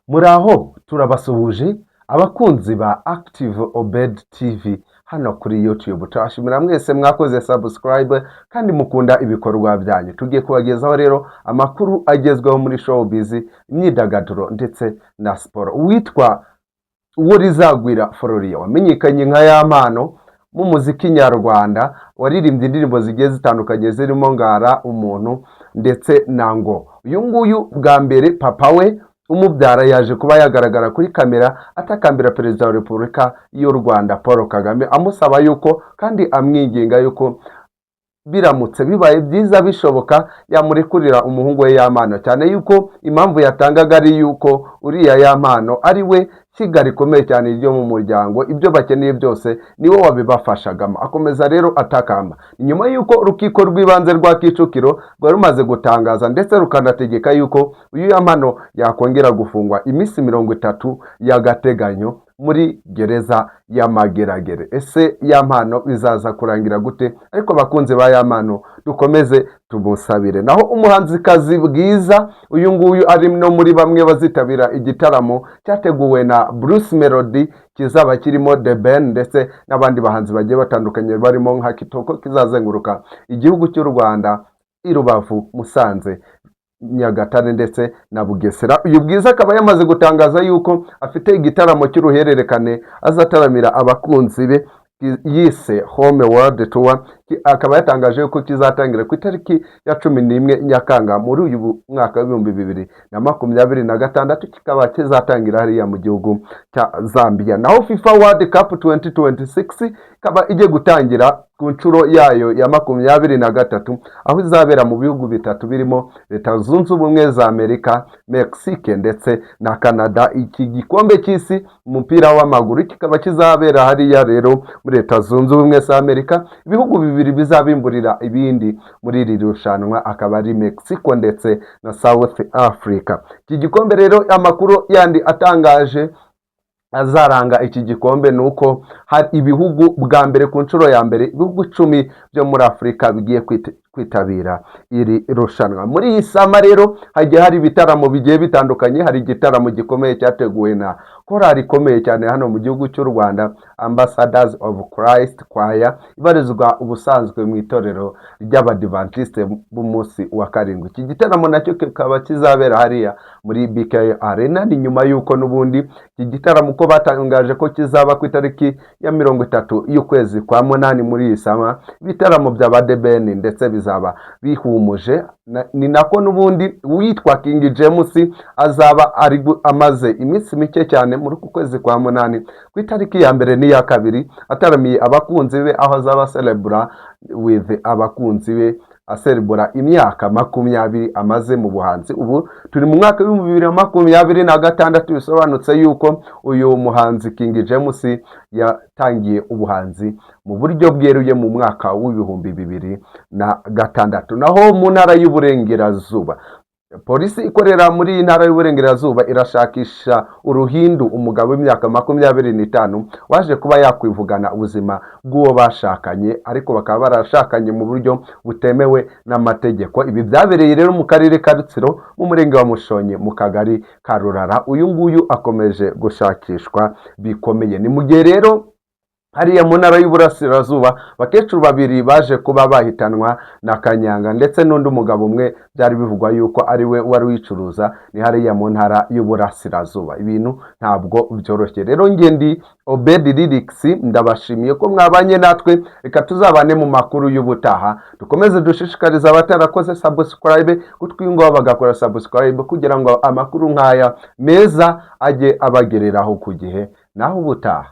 Muraho, turabasuhuje abakunzi ba Active Obed TV hano kuri YouTube. Turashimira mwese mwakoze subscribe kandi mukunda ibikorwa byanyu. Tugiye kubagezaho rero amakuru agezweho muri showbiz, imyidagaduro ndetse na siporo. Uwitwa Uworizagwira Florian wamenyekanye nka Yampano mu muziki nyarwanda, waririmbye indirimbo zigiye zitandukanye zirimo Ngara Umuntu ndetse na Ngo. Uyu nguyu bwa mbere papa we umubyara yaje kuba yagaragara kuri kamera atakambira Perezida wa Repubulika y'u Rwanda Paul Kagame, amusaba yuko kandi amwinginga yuko biramutse bibaye byiza bishoboka yamurekurira umuhungu we Yampano, cyane yuko impamvu yatangaga ari yuko uriya Yampano ari we shyiga rikomeye cyane ryo mu muryango, ibyo bakeneye byose niwe wabibafashagamo. Akomeza rero atakamba. Nyuma y'uko urukiko rw'ibanze rwa Kicukiro rwari rumaze gutangaza ndetse rukanategeka yuko uyu Yampano yakongera gufungwa iminsi 30 y'agateganyo muri gereza y'Amageragere. Ese Yampano bizaza kurangira gute? Ariko abakunzi ba Yampano dukomeze tumusabire. Naho umuhanzikazi Bwiza, uyu nguyu ari no muri bamwe bazitabira igitaramo cyateguwe na Bruce Melody kizaba kirimo The Ben ndetse n'abandi bahanzi bagiye batandukanye barimo nka Kitoko, kizazenguruka igihugu cy'u Rwanda, i Rubavu, Musanze, Nyagatare ndetse na Bugesera. Uyu Bwiza akaba yamaze gutangaza yuko afite igitaramo cy'uruhererekane azataramira abakunzi be yise Home World Tour, akaba yatangaje yuko kizatangira ku itariki ya 11 Nyakanga muri uyu mwaka wa 2026, kikaba kizatangira hariya mu gihugu cya Zambia. Naho FIFA World Cup 2026 ikaba igiye gutangira ku nshuro yayo ya 23, aho izabera mu bihugu bitatu birimo Leta Zunze Ubumwe za Amerika, Mexique ndetse na Canada. Iki gikombe cy'isi umupira w'amaguru kikaba kizabera hariya rero muri Leta Zunze Ubumwe za Amerika. Ibihugu bibiri bizabimburira ibindi muri iri rushanwa akaba ari Mexico ndetse na South Africa. Iki gikombe rero, amakuru yandi atangaje azaranga iki gikombe ni uko hari ibihugu, bwa mbere ku nshuro ya mbere, ibihugu 10 byo muri Afurika bigiye kwitabira iri rushanwa. Muri iyi summer rero hagiye hari ibitaramo bigiye bitandukanye. Hari igitaramo gikomeye cyateguwe na korali ikomeye cyane hano mu gihugu cy'u Rwanda, Ambassadors of Christ Choir, ibarizwa ubusanzwe mu itorero ry'Abadivantisite b'umunsi wa karindwi. Iki gitaramo nacyo kikaba kizabera hariya muri BK Arena. Ni nyuma y'uko n'ubundi iki gitaramo uko batangaje ko kizaba ku itariki ya 30 y'ukwezi kwa munani muri iyi summer, ibitaramo bya The Ben ndetse bizaba bihumuje. Ni nako n'ubundi witwa King James azaba ari amaze iminsi mike cyane muri uku kwezi kwa munani ku itariki ya mbere n'iya kabiri ataramiye abakunzi be, aho azaba celebra with abakunzi be, aserebura imyaka 20 amaze mu buhanzi. Ubu turi mu mwaka wa 2026, bisobanutse yuko uyu muhanzi King James yatangiye ubuhanzi mu buryo bweruye mu mwaka wa 2006. Naho mu ntara y'Uburengerazuba, polisi ikorera muri iyi ntara y'Uburengerazuba irashakisha uruhindu umugabo w'imyaka 25 waje kuba yakwivugana ubuzima bw'uwo bashakanye, ariko bakaba barashakanye mu buryo butemewe n'amategeko. Ibi byabereye rero mu karere ka Rutsiro, mu murenge wa Mushonyi, mu kagari ka Rurara. Uyu nguyu akomeje gushakishwa bikomeye. Ni mu gihe rero hariya mu ntara y'Uburasirazuba abakecuru babiri baje kuba bahitanwa na kanyanga ndetse n'undi mugabo umwe byari bivugwa yuko ari we wari wicuruza. Ni hariya mu ntara y'Uburasirazuba. Ibintu ntabwo byoroshye rero. Njye ndi Obedi Lyrics, ndabashimiye ko mwabanye natwe. Reka tuzabane mu makuru y'ubutaha. Dukomeze dushishikariza abatarakoze subscribe kutwiyungaho bagakora subscribe kugira ngo amakuru nk'aya meza ajye abagereraho ku gihe. Naho ubutaha.